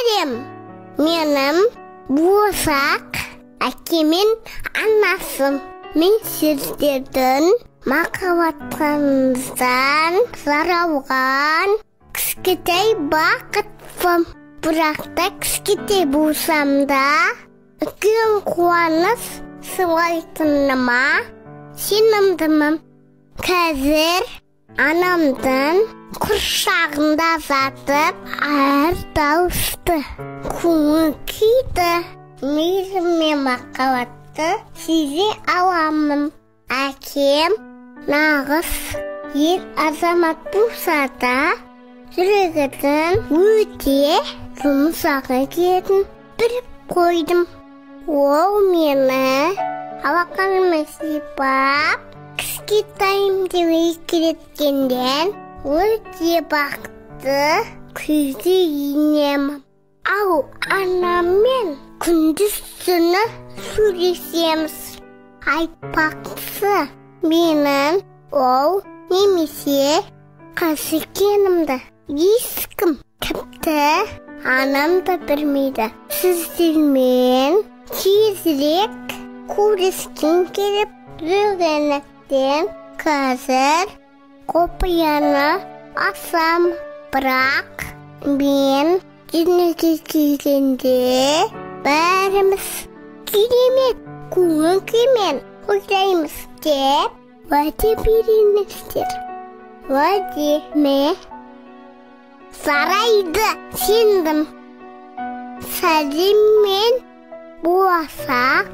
Сәлем! Менің Болашақ әкем мен анасым. Мен сіздердің махаббатыңыздан жаралған кішкентай бақытпын. Бірақ та кішкентай болсам да, үлкен қуаныш сыйлайтыныма сенімдімін. Қазір анамдың құрсағында жатып, әр дауысты көңіл күйді, мейірім мен махаббатты сезе аламын. Әкем нағыз ер азамат болса да, жүрегінің өте жұмсақ екенін біліп қойдым. Ол мені алақанымен сипап, кішкентайым деп еркелеткеннен өте бақытты күйге енемін. Ал анаммен күндіз түні сөйлесеміз. Айтпақшы, менің ол немесе қыз екенімді ешкім, тіпті анам да білмейді. Сіздермен тезірек көріскім келіп жүргендіктен қазір құпияны ашам. Бірақ мен дүниеге келгенде бәріміз керемет көңіл күймен ойлаймыз деп уәде беріңіздер. Уәде ме? Сарайды сендім. Сәлеммен, Болашақ.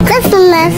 Қызыңыз.